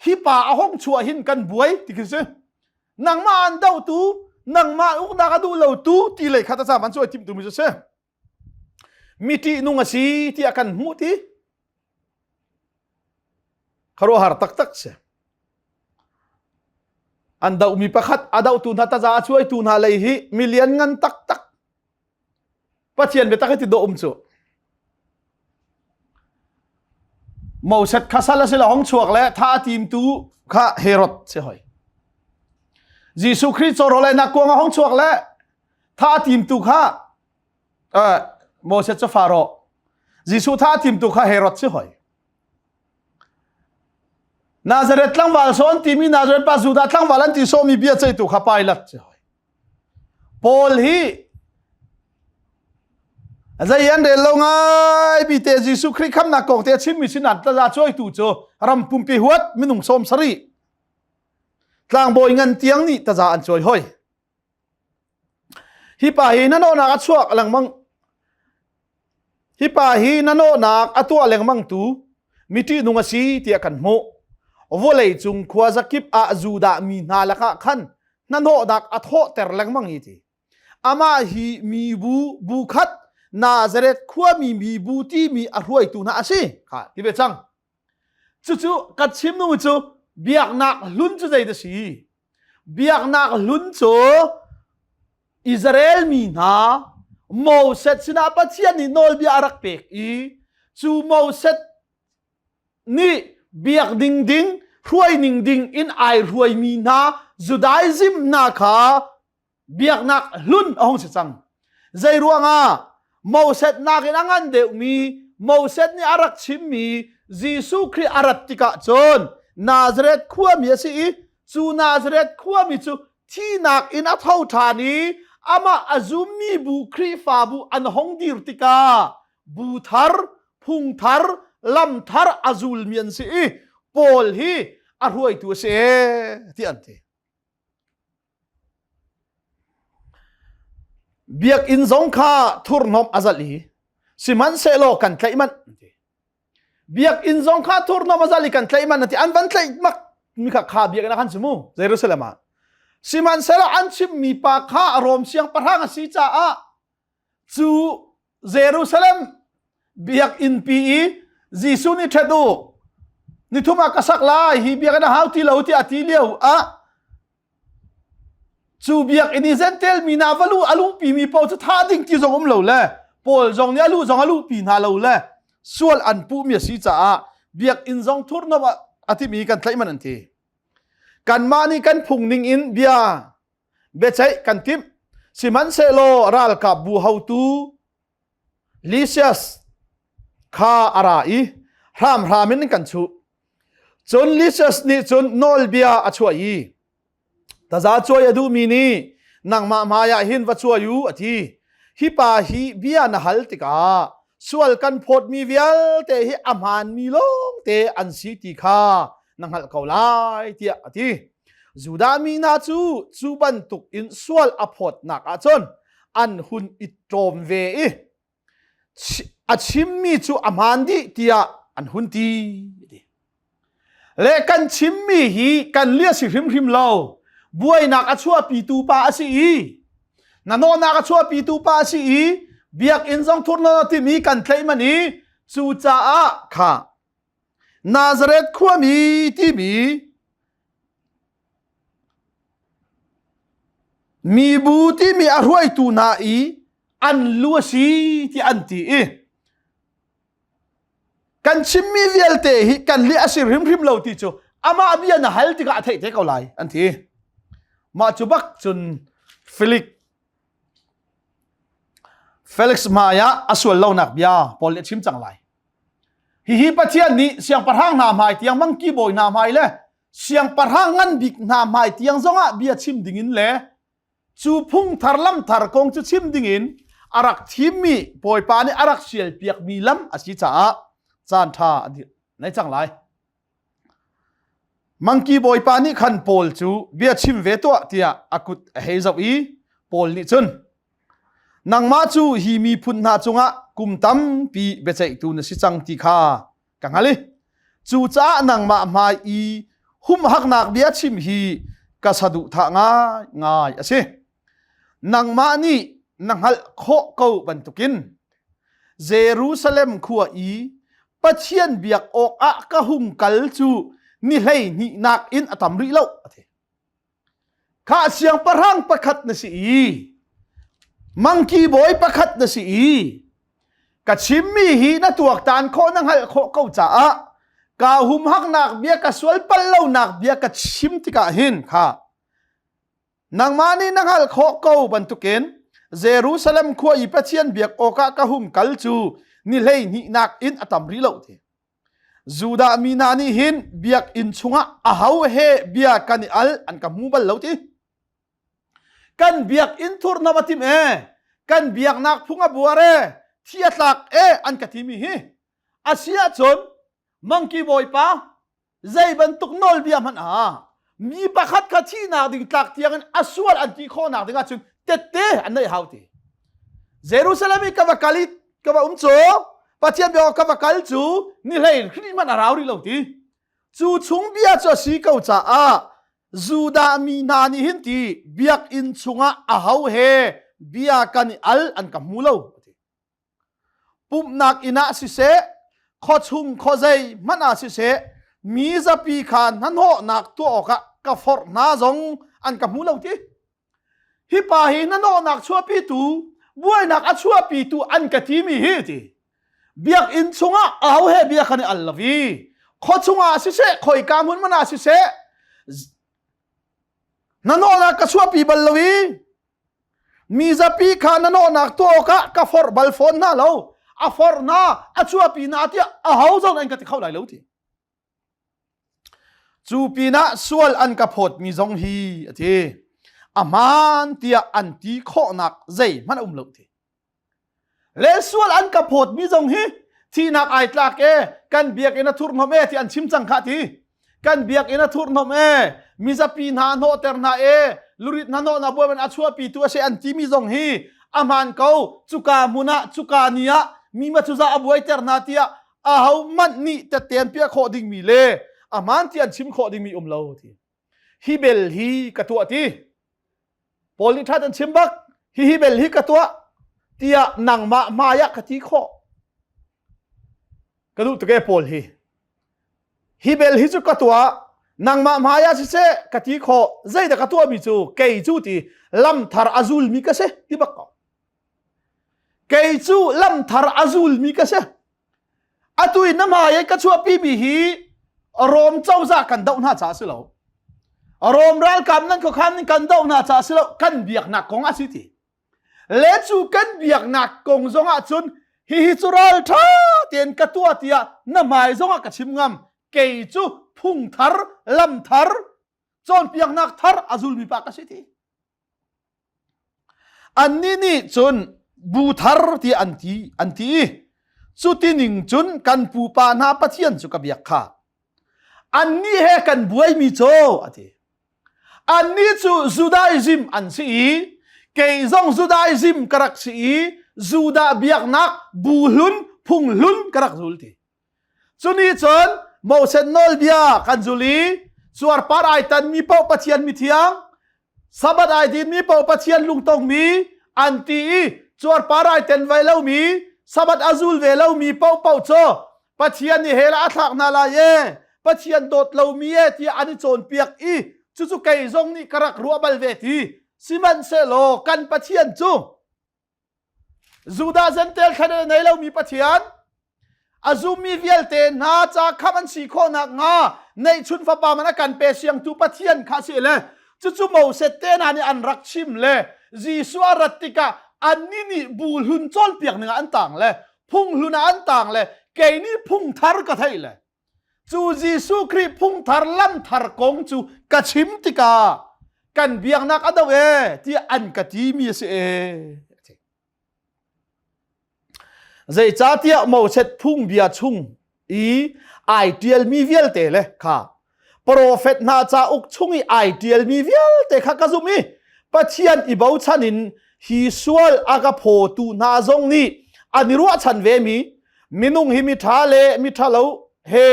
Hi pa a hong chuah hin kan buai ti khi si. Nangmah an dotu, nangmah uknak a duh lo tu ti lei kha ta man cu ai timh tu mi cu si. Mi ṭihnung a si tiah kan hmuh ti. Khuaruahhar taktak si. An dohmi pakhat a dohtu hna taza a cuaitu hna lei hi milian ngan taktak. Pathian biatak hi ti dawh um cu. Moses kha sal a si le hong chuak le tha a timtu kha Herod si hoi. Jesuh Khrih cawrawl einak kuang a hong chuak le tha a timtu kha uh, Moses cu Faro. Jesuh tha a timtu kha Herod si hoi. Nazareth tlangval sawn timi Nazareth pa Judah tlangval an ti sawmi bia ceitu kha Pilate si hoi. Paul hi zei an rel lo ngai bi te Jesuh Khrih khamnak kong te a chimmi sin an tlaza cuaitu cu ram pumpi huat minung 70 tlangbawi ngan tiang nih taza an cuai hoi. Hi pa hi na nawhnak a chuak lengmang. Hi pa hi na nawhnak a tuah lengmang tu mi ṭihnung a si tiah kan hmuh. Vawlei cung khua zakip ah Judah mi hna lakah khan hnahnawhnak a thawhter lengmang hi ti. Amah hi mibu bu khat Nazareth khuami mibu timi a hruaitu hna a si. Kha ti ve cang. Cucu ka chim nu cu biaknak hlun cu zei da si? Biaknak hlun cu Israel mi hna Moses sinah Pathian nih nawlbia a rak pek i cu Moses nih biak ding ding hruai ning ding in ai hruaimi hna Judaism hna kha. Biaknak hlun a hung si cang. Zei ruangah Moses nakin a ngan deuhmi Moses nih a rak chimmi Jesuh Khrih a rat tikah cun Nazareth khuami a si i cu Nazareth khuami cu thihnak in a tho ṭhan i amah a zummi bu Khrihfabu an hong dir tikah bu thar, phung thar, lam thar a zulmi an si i Paul hi a hruaitu a si ee ti an ti. Biakinn zong kha thurhnawmh a zalh i sihmanhsehlaw kan tlaih manh ti. Biakinn zong kha thurhnawmh a zalh i kan tlaih manh ti. An van tlaih mak mi kha kha biakinn ah khan si mu Jerusalem ah. Sihmanhsehlaw an chimmi pa kha Rom siangpahrang a si caah cu Jerusalem biakinn pi i Jesuh nih ṭhet u nithum ah ka sak lai hi biakinn a hau ti lo tiah a ti lio ah Cu biakinn i Jentail mi hna va luh a luhpi mi paoh cu thah ding ti zong um lo le Paul zong nih a luh zong a luhpi hna lo le sual an puhmi a si caah biakinn zong thurhnawmh a timi kan tlaih man an ti. Kanmah nih kan phung ning in bia biaceih kan timh. Sihmanhsehlaw ralkap bu hotu Lysias kha a ra i hramhram in kan chuh. Cun Lysias nih cun nawlbia a chuah i taza cuai a duhmi nih nangmah hmaiah hin va cuai u a ti. Hi pa hi bia na hal tikah sual kan phawtmi vialte hi a hmaanmi lawngte an si ti kha na hngalh ko lai tiah a ti. Judah mi hna cu cu bantuk in sual a phawtnak ahcun an hun i ṭawm ve i a chimmi cu a hmaan dih tiah an hun ti. Le kan chimmi hi kan lia si hrimhrim lo. Buainak a chuahpitu pa a si i nanawhnak a chuahpitu pa a si i biakinn zong thurno timi kan tlaih man i cucaah kha Nazareth khuami timi Mibu timi a hruaitu hna i an lu a si ti an ti i kan chimmi vialte hi kan lih a si hrimhrim lo ti cu amah bia na hal tikah a theih te ko lai an ti. Mah cu bak cun Felix Felix hmai ah a sual lonak bia Paul nih a chim cang lai. Hihi Pathian nih siangpahrang hna hmai tiang mangki bawi hna hmai le siangpahrang ngan bik hna hmai tiang zongah bia chim dingin le cu phung thar lam thar kong cu chim dingin a rak thimmi Bawipa nih a rak sialpiakmi lam a si caah caan ṭha an nei cang lai. Mangki bawipa nih khan Paul cu bia chim ve tuah tiah a kut a hei zoh i Paul nih cun nangmah cu hi miphun hna cungah kum tampi biaceihtu na si cang ti kha ka hngal i cucaah nangmah hmai i humhaknak bia chim hi ka saduhthah ngaingai a si. Nangmah nih na hngalh khawh ko bantukin Jerusalem khua i Pathian biak awkah ka hung kal cu ni 12 nak in a tam rih lo a ti. Kha siangpahrang pakhat na si i mangki bawi pakhat na si i ka chimmi hi na tuaktan khawh na hngalh khawh ko caah ka humhaknak bia ka sual pal lonak bia ka chim tikah hin kha nangmah nih na hngalh khawh ko bantukin Jerusalem khua i Pathian biak awkah ka hung kal cu ni 12 nak in a tam rih lo ti. Judah mi hna nih hin biakinn chungah aho he bia kan i al an ka hmu bal lo ti. Kan biakinn thurhnawm a tim e, kan biaknak phung a buar e, thi a tlak e an ka timi hi. A si ahcun mangki bawipa zei bantuk nawlbia hmanh ah mi pakhat kha thihnak ding tlak tiang in a sual an ti khawhnak ding ahcun tette an neih hau ti. Jerusalem i ka va kal i ka va um cu Pathian bia ka va kal cu ni hlei hri hmanh a rau rih lo ti. Cu chung bia cu a si ko caah Judah mi hna nih hin ti biakinn chungah aho he bia kan i al an ka hmu lo. Pumhnak inn ah siseh, khuachung khuazei hmanh ah siseh, mi zapi kha hnahnawhnak tuah awkah ka forh hna zong an ka hmu lo ti. Hi pa hi hnahnawhnak chuahpitu, buainak a chuahpitu an ka timi hi ti. Biakinn chungah aho he bia kan i al lo i khuachung ah siseh, khoika hmun hmanh ah siseh, hnahnawhnak ka chuahpi bal lo i. Mi zapi kha na nawhnak tuah awkah ka forh bal fawn hna lo. A forh hna, a chuahpi hna tiah aho zong an ka ti kho lai lo ti. Cu pinah sual an ka phawtmi zong hi a ti. A hmaan tiah an ti khawhnak zeihmanh a um lo ti. Le sual an ka phawtmi zong hi thihnak ai tlak e kan biakinn a thurhnom e ti an chim cang kha ti. Kan biakinn a thurhnom e mizapi hna hnawhter hna e lurit hna hnawh hna buai a chuahpi tu a si an timi zong hi a hmaan ko cuka hmun ah cuka ni ah mi ma cuza a buaiter hna tiah aho manh nih tette an piah khawh dingmi le a hmaan ti an chim khawh dingmi um lo ti hi bel hi ka tuah ti Paul nih ṭhat an chim bak hi hi bel hi ka tuah tiah nangmah hmai ah ka ti khawh ka duh tuk e Paul hi hi bel hi cu ka tuah nangmah hmai ah siseh ka ti khawh zeidah ka tuahmi cu kei cu ti lamthar a zulmi ka si ti bak ko Kei cu lamthar a zulmi ka si. Atu in na hmai ka chuahpimi hi Rom cozah kan doh hna caah si lo. Rom ralkap nan khuakhan kan doh hna caah si lo. Kan biaknak kong a si ti. Le cu kan biaknak kong zong ah cun hihi cu ral ṭha tein ka tuah tiah na hmai zong ah ka chim ngam. Kei cu phung thar, lam thar, cawnpiaknak thar a zulmi pa ka si ti. Annih nih cun bu thar tiah an ti an ti i cuti ning cun kan pupa hna Pathian cu ka biak kha. Annih he kan buaimi cu a ti. Annih cu Judaism an si i kei zong Judaism ka rak si i Judah biaknak bu hlun phung hlun ka rak zul ti. Cuni cun Moses nawlbia kan zul i cuarpar ai tanmi paoh Pathian mithiang, Sabbath ai dinmi paoh Pathian lungtongmi an ti i cuarpar ai ten ve lomi, Sabbath a zul ve lomi paohpaoh cu Pathian nih hell ah a thlak hna lai e, Pathian dawt lomi e tiah an i cawnpiak i cucu kei zong nih ka rak ruah bal ve ti. Sihmanhsehlaw kan Pathian cu Judah Jentail thlan nei lomi Pathian a zummi vialte hna ca khamh an si khawh nakhnga neihchun fapa man a kan pe siangtu Pathian kha si le cucu Moses te hna nih an rak chim le Jesuh a rat tikah annih nih bu hlun cawnpiak ning ah an tang le phung hlun ah an tang le kei nih phung thar ka theih le Cu Jesuh Khrih phungthar lamthar kong cu ka chim tikah kan biaknak a do e tiah an ka timi a si e. Zeicahtiah Moses phungbia chung i ai ṭialmi vialte le kha profet hna cauk chung i ai ṭialmi vialte kha ka zumh i Pathian i bochan in hi sual a ka phawtu hna zong nih an i ruahchan vemi minung hi miṭha le miṭhalo he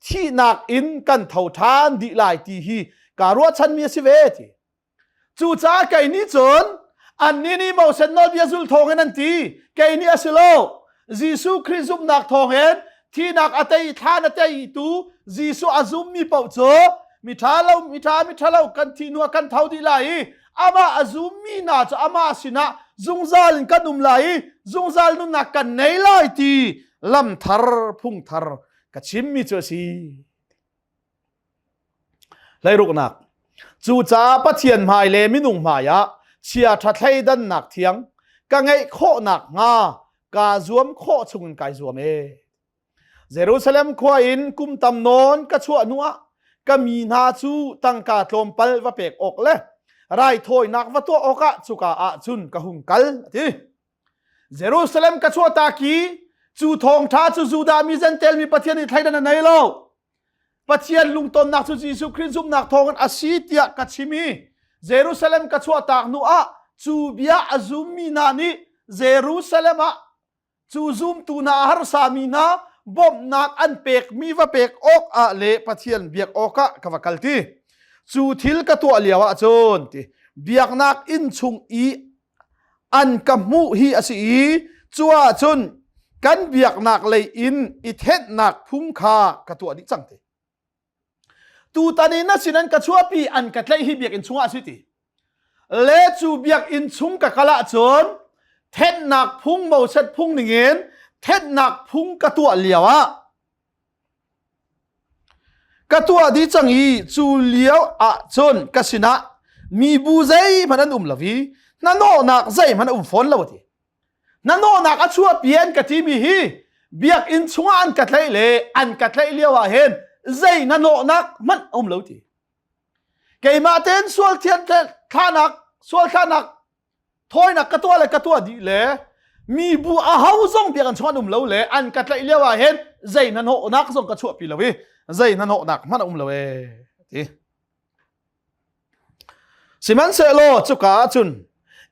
thihnak in kan tho ṭhan dih lai ti hi kaa ruahchanmi a si ve ti. Cucaah kei nih cun annih nih Moses nawlbia zulh thawngin an ti kei nih a si lo Jesuh Khrih zumhnak thawngin thihnak a tei thlan a teitu Jesuh a zummi paoh cu miṭha lo miṭha miṭha lo kan thih hnu ah kan tho dih lai i amah a zummi hna cu amah sinah zungzal in kan um lai i zungzal nunnak kan nei lai ti lamthar phungthar ka chimmi cu a si. Hleiruknak Cucaah Pathian hmai le minung hmai ah chia ṭha thleidannak thiang ka ngeih khawh nakhnga kaa zuam khawh chungin kai zuam ee. Jerusalem khua in kum tam nawn ka chuah hnuah ka mi hna cu tangka tlawmpal va pek awk le raithawinak va tuah awkah cuka ah cun ka hung kal a ti. Jerusalem ka chuahtak i cu thawngṭha cu Judah mi Jentail mi Pathian nih thleidan a nei lo. Pathian lungtonnak cu Jesuh Khrih zumhnak thawngin a si tiah ka chim i Jerusalem ka chuahtak hnu ah cu bia a zummi hna nih Jerusalem ah Cu zumtu hna a harsami hna bawmhnak an pekmi va pek awk ah le Pathian biak awkah ka va kal ti. Cu thil ka tuah lio ah cun ti biaknak inn chung i an ka hmuh hi a si i cu ah cun kan biaknak lei in i thenhnak phung kha ka tuah dih cang ti. Tutan i na sin an ka chuahpi an ka tlaih hi biakinn chungah a si ti. Le cu biakinn chung ka kal ahcun thenhnak phung Moses phung ningin thenhnak phung ka tuah lio ah ka tuah dih cang i cu lio ahcun ka sinah mibu zeihmanh an um lo i Hnanawhnak zeihmanh a um fawn lo a ti. Hnanawhnak a chuahpi an ka timi hi biakinn chungah an ka tlaih le an ka tlaih lio ah hin zei hnanawhnak hmanh a um lo ti. Keimah tein sual thian thlanak sual thlanak thawinak ka tuah le ka tuah dih le mibu a ho zong biakinn chung an um lo le an ka tlaih lio ah hin zei hnahnawhnak zong ka chuahpi lo i zei hnahnawhnak hmanh a um lo ee ti. Sihmanhsehlaw cuka ah cun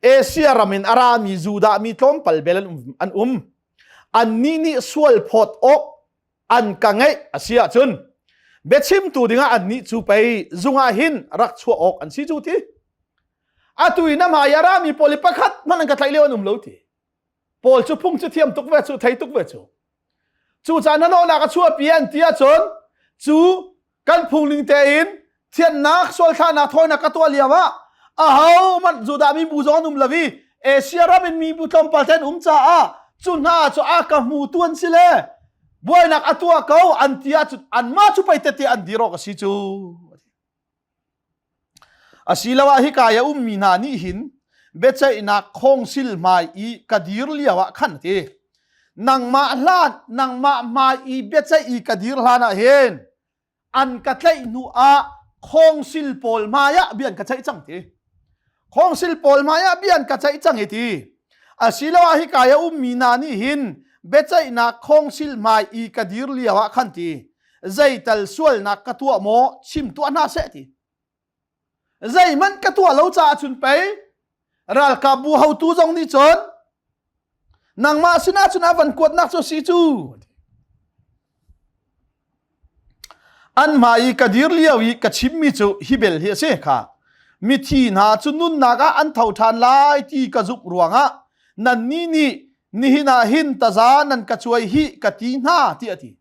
Asia ram in a rami Judah mi tlawmpal bel an um. Annih nih sual phawt awk an ka ngeih a si ahcun biachimtu dingah annih cu pei zung ah hin rak chuah awk an si cu ti. Atu i na hmai a rami pawl i pakhat hmanh an ka tlaih lio an um lo ti. Paul cu phung cu thiam tuk ve cu thei tuk ve cu. Cucaah na nawhnak a chuahpi an ti ahcun cu kan phungning tein thiannak sualthlahnak thawinak ka tuah lio ah aho hmanh Judah mi bu zong an um lo i Asia ram in mi bu tlawmpal te an um caah cu hna cu a ka hmutu an si le buainak a tuah ko an ti ahcun anmah cu pei tete an dir awk a si cu. Asiloah hika i a ummi hna nih hin biaceihnak khawngsil hmai i ka dir lio ah khan a ti. Nangmah hlan, nangmah hmai i biaceih i ka dir hlan ah hin an ka tlaih hnu ah khawngsil pawl hmai ah bia an ka ceih cang ti. Khawngsil pawl hmai ah bia an ka ceih cang i ti. Asiloah hika i a ummi hna nih hin biaceihnak khawngsil hmai i ka dir lio ah khan ti. Zeital sualnak ka tuah maw chim tuah hna seh ti. Zeihmanh ka tuah lo caah cun pei ralkapbu hotu zong nih cun nangmah sinah cun a van kuatnak cu si cu. An hmai i ka dir lio i ka chimmi cu hi bel hi a si kha. Mithi hna cu nunnak ah an tho ṭhan lai ti ka zumh ruangah nannih nih nihin ah hin taza nan ka cuai hih ka ti hna tiah a ti.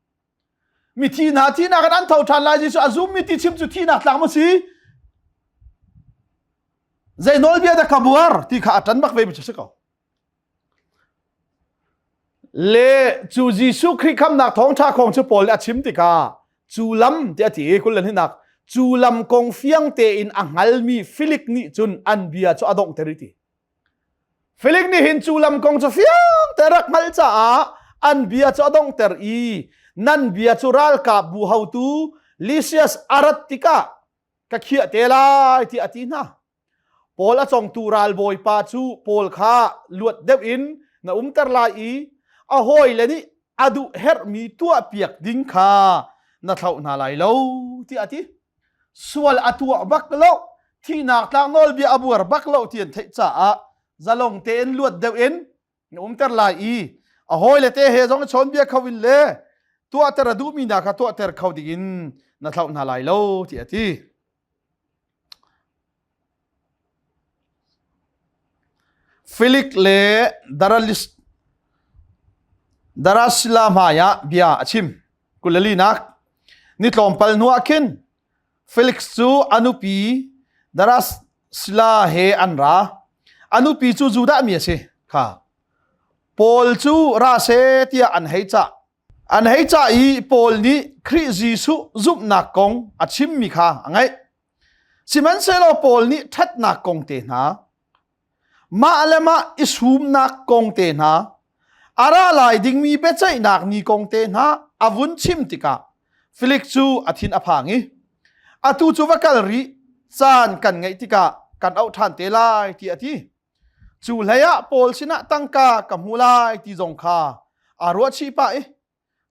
Mithi hna thihnak in an tho ṭhan lai Jesuh a zummi ti chim cu thihnak tlak maw si? Zei nawlbia dah ka buar ti kha a ṭan bak ve mi cu si ko. Le cu Jesuh Khrih khamnak thawngṭha kong cu Paul nih a chim tikah cu lam tiah a ti i kul hinak cu lam kong fiang tein a hngalmi Filik nih cun an bia cu a donghter i ti. Filik nih hin cu lam kong cu fiang te rak hngalh caah an bia cu a donghter i nan bia cu ralkapbu hotu Lysias a rat tikah ka khiah te lai tiah a ti hna. Paul a congtu ralbawipa cu Paul kha luat deuh in na umter lai i a hawile nih a duh herhmi tuahpiak ding kha na thlauh hna lai lo tiah a ti. Sual a tuah bak lo, thihnak tlak nawlbia a buar bak lo ti an theih caah zalong tein luat deuh in na umter lai i a hawile te he zong i chawnbia kho in le tuahter a duhmi hna kha tuahter kho dingin na thlauh hna lai lo tiah a ti. Filik le Daralis Darasila hmaiah bia a chim. Kulalinak ni tlawmpal hnuah khin Felix cu a nupi Darasila he an ra. A nupi cu Judah mi a si kha. Paul cu ra seh tiah an hei cah. An hei cah i Paul nih Khrih Jesuh zumhnak kong a chimmi kha a ngaih. Sihmanhsehlaw Paul nih ṭhatnak kong te hna, mah le mah i sumnak kong te hna, a ra lai dingmi biaceihnak ni kong te hna a vun chim tikah Felix cu a thin a phang i atu cu va kal rih caan kan ngeih tikah kan auh ṭhan te lai tiah a ti. Cu hlei ah Paul sinah tangka ka hmu lai ti zong kha aa ruahchih pah i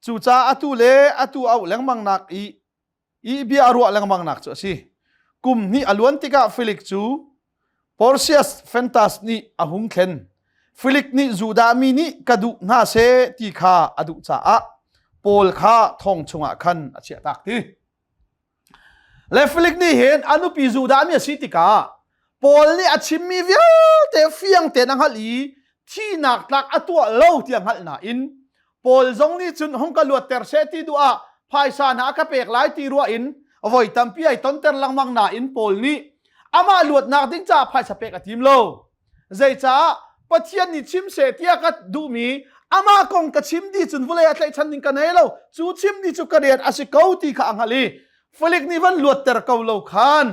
cucaah atu le atu auh lengmang nak i i bia a ruah lengmang nak cu a si. Kum hnih a luan tikah Felix cu Porcius Fentas nih a hung thlen. Felix nih Judah mi nih ka duh hna seh ti kha a duh caah Paul kha thong chungah khan a chiahtak ti. Le Filik nih hin a nupi Judah mi a si tikah Paul nih a chimmi vialte fiang tein a hngalh i thihnak tlak a tuah lo ti a hngalh nain Paul zong nih cun hung ka luatter seh ti duh ah phaisa hna a ka pek lai ti ruah in voi tampi ai tonter lengmang nain Paul nih amah luatnak ding caah phaisa pek a tim lo. Zeicah Pathian nih chim seh tiah ka duhmi amah kong ka chim dih cun vawlei ah tlaihchan ding ka nei lo. Cu chim dih cu ka rian a si ko ti kha a hngalh i Felix nih van luatter ko lo khan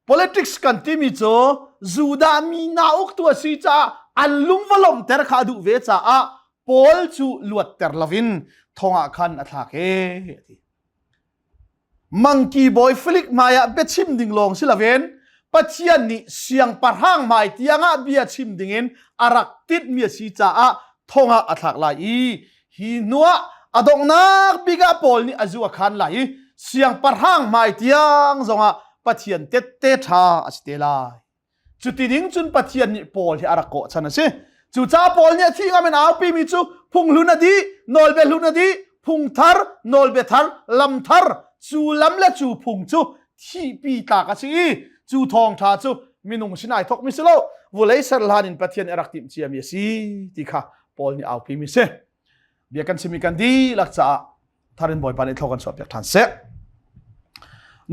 politics kan timi cu Judah mi hna uktu a si caah an lung va lawmhter kha a duh ve caah Paul cu luatter loin thong ah khan a thlak e a ti. Mangki bawi Filik hmaiah biachim ding lawng si loin Pathian nih siangpahrang hmai tiangah bia chim dingin a rak tinhmi a si caah thong ah a thlak lai i hi hnuah a donghnak bik ah Paul nih a zu a khan lai i siangpahrang hmai tiang zongah Pathian tette ṭha a si te lai. Cuti ding cun Pathian nih Paul hi a rak kawh chan a si. Cucaah Paul nih a thih ngam in aupi mi cu phung hlun a dih, nawlbia hlun a dih, phung thar, nawlbia thar, lam thar, cu lam le cu phung cu thihpi tlak a si i cu thawngṭha cu minung sin ai thawkmi si lo, vulei ser hlan in Pathian nih a rak timh ciami a si ti kha Paul nih aupi mi si. Bia kan chimi kan dihlak caah tharin Bawipa nih thlaw kan chuahpiak ṭhan seh.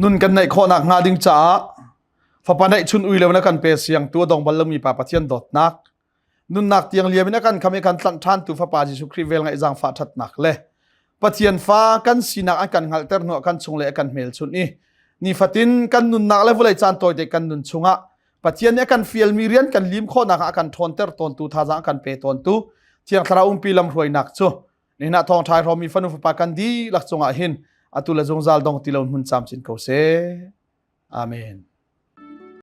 Nun kan neih khawhnak hnga ding caah Fapa neihchun ui lo na kan pe siang tu a dong bal lomi pa Pathian dawtnak nunnak tiang liam in a kan kham i kan tlanh ṭhan tu Fapa Jesuh Khrih vel ngaih zaangfah ṭhatnak le Pathian fa kan sinak an kan hngalhter hnuah kan chung le a kan hmelchunh i nifatin kan nunnak le vawlei caan tawite kan nun chungah Pathian nih a kan fialmi rian kan lim khawhnak ah a kan ṭhawnter tawntu thazaang a kan pe tawntu Thiang Thlarau umpi lamhruainak cu nihin ah thawngṭha i hrawmmi fanu fapa kan dihlak cungah hin atu le zungzal dong ti lo hmun camcin ko seh. Amen.